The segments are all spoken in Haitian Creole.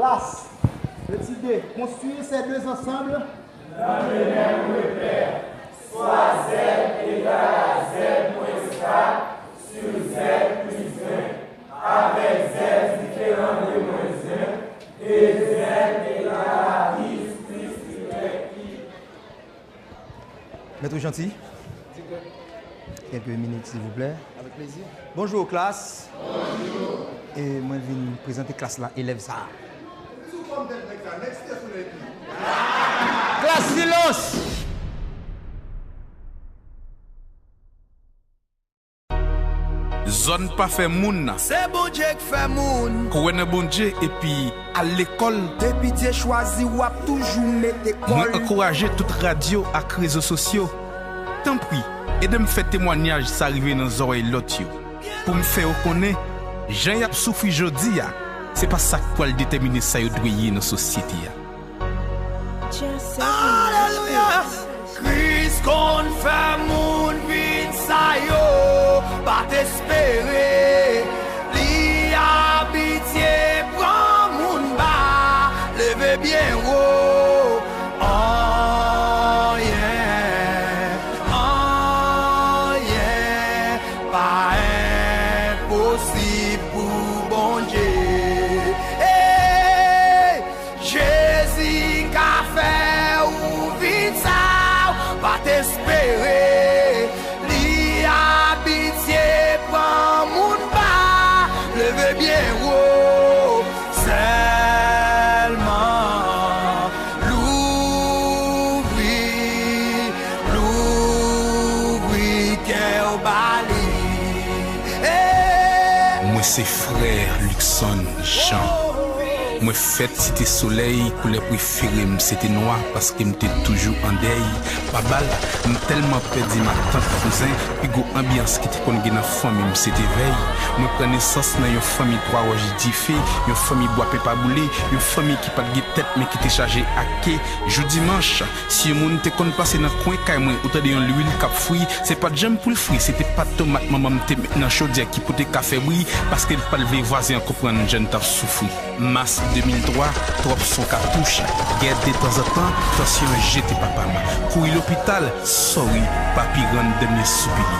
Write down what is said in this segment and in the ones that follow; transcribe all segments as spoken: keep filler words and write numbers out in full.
Klas, etide, construire ces deux ensembles. Dans le même repère, soit Z égale à Z moins quatre sur Z plus vingt, avec Z différent de moins un, et Z égale à dix plus Y I. Maître Jeanty, quelques minutes, s'il vous plaît. Avec plaisir. Bonjour, classe. Bonjour. E mwen vin prezante klas la, elèv sa a. Klas, silans! Zòn pa fè moun. Se Bondye k fè moun. Kwè nan Bondye epi al lekòl. Depi Dye chwazi w, w ap toujou mete kò l. Mwen ankouraje tout radyo ak rezo sosyo, tanpri, ede m fè temwanyaj sa rive nan zòrèy lòt yo, pou m fè yo konnen jan y ap soufri jodi a, se pa sa k pral detèmine sa yo dwe ye nan sosyete a. Alelouya! Kris konn fè moun vin sa yo pa t espere. Li abitye pran moun ba, leve byen wo. Anyen, anyen pa enposib pou Bondye. Hey! Jezi ka fè ou vin sa ou pa t espere. Li abitye pran moun ba, leve byen wo. Sèlman louvri, louvri kè w ba li. Hey! Mwen se frè Luckson Jean. Mwen fèt Site Solèy, koulè prefere m se te nwa paske m te toujou an dèy. Pa bal, m tèlman pèdi matant, kouzen, pi gwo anbyans ki te konn gen nan fanmi m se te vèy. Mwen pran nesans nan yon fanmi twa wòch dife, yon fanmi bwa pepa boule, yon fanmi ki pa t gen tèt men ki te chaje ak ke. Jou dimanch, si yon moun te konn pase nan kwen kay mwen ou tande yon lwil k ap fri, se pa t janm pou l fri, se te pat tomat manman m te met nan chodyè ki pote kafe bri, paske l pa t vle vwazen an konprann jan n t ap soufri. Mas de mil twa, twòp son katouch, gè detanzantan, tansyon an jete papa m. Kouri lopital, sòri, papi rann dènye soupi li.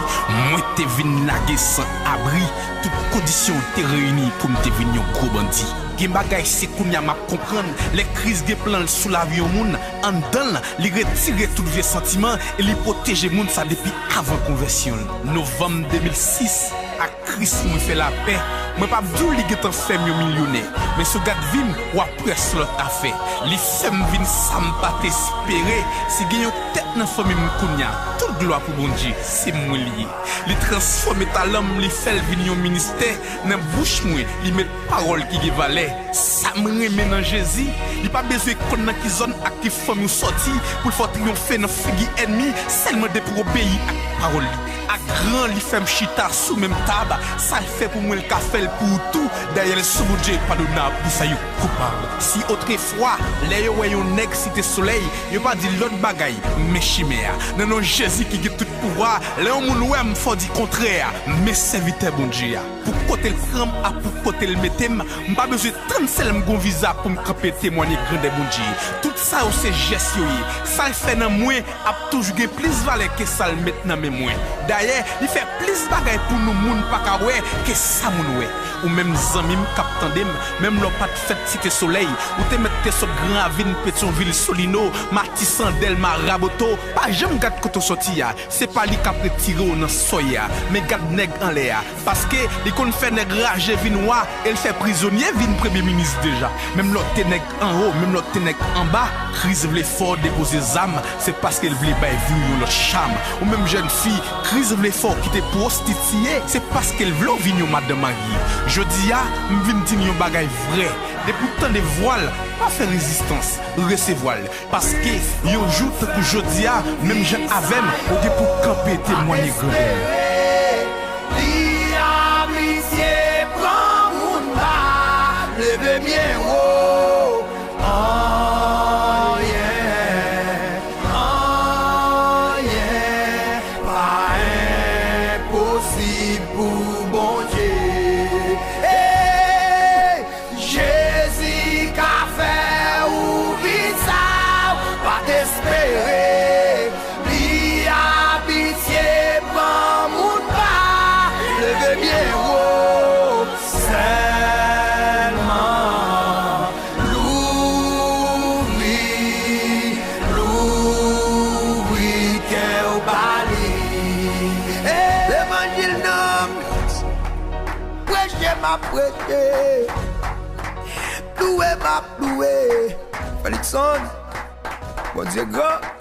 Mwen te vin lage san abri, tout kondisyon te reyini pou m te vin yon gwo bandi. Gen bagay se kounye a m ap konprann, lè Kris gen plan l sou lavi yon moun, anndan l, li retire tout vye santiman e li pwoteje moun sa depi avan konvèsyon l. Novanm de mil sis, ak Kris mwen fè lapè. Mwen p ap di w li gentan fè m yon milyonè, men si w gad vi m, w ap wè s lòt afè. Li fè m vin sa m pa t espere. Si gen yon tèt nan fanmi m kounye a, tout glwa pou Bondye, se mwen li ye. Li transfòme talan m, li fè l vin yon ministè. Nan bouch mwen, li met pawòl ki gen valè. Sa m renmen nan Jezi, li pa bezwen konn nan ki zòn ak ki fanmi w sòti pou l fè w triyonfe nan figi ènmi, sèlman depi w obeyi ak pawòl li. Ak gran li fè m chita sou menm tab, sa l fè pou mwen l ka fè l pou ou tou. Dayè l sou Bondye padonab pou sa yo koupab. Si otrefwa, lè yo wè yon nèg Site Solèy, yo pa di lòt bagay, men chimè a. Nan non Jezi ki gen tout pouvwa, lè yon moun wè m fò di kontrè a, men sèvitè Bondye a. Pou kote l pran m ak pou kote l mete m, m pa bezwen tann sèl m gon viza pou m kanpe temwanye grandè Bondye. Tout sa yo se jès yo ye. Sa l fè nan mwen ap toujou gen plis valè ke sa l met nan men mwen. Dayè, li fè plis bagay pou nou moun pa ka wè ke sa moun wè. Ou menm zanmi m k ap tande m, menm lè w pa t fèt Site Solèy, ou te mèt te sot Gran Ravin, Petyonvil, Solino, Matisan, Dèlma, Raboto, pa janm gad kote w sòti a. Se pa li k ap retire w nan sòy a, men gad nèg anlè a. Paske li konn fè nèg raje vin wa, e l fè prizonye vin premye minis deja. Menm lè w te nèg anwo, menm lè w te nèg anba, Kris vle fè w depoze zam, se paske l vle bay vi w yon lòt cham. Ou menm jèn fi, Kris vle fè w kite pwostitiye, se paske l vle w vin yon madanm marye. Jodi a, m vin di n yon bagay vrè. Depi w tande vwa l, pa fè rezistans, resevwa l. Paske yon jou tankou jodi a, menm jan avè m, ou gen pou kanpe temwanye grandè l. Li abitye pran moun ba, leve byen wo. Anyen, anyen pa enposib pou Bondye. Hey! Jezi ka Preche m ap preche, louwe m ap louwe. Felixson, Bondye gran.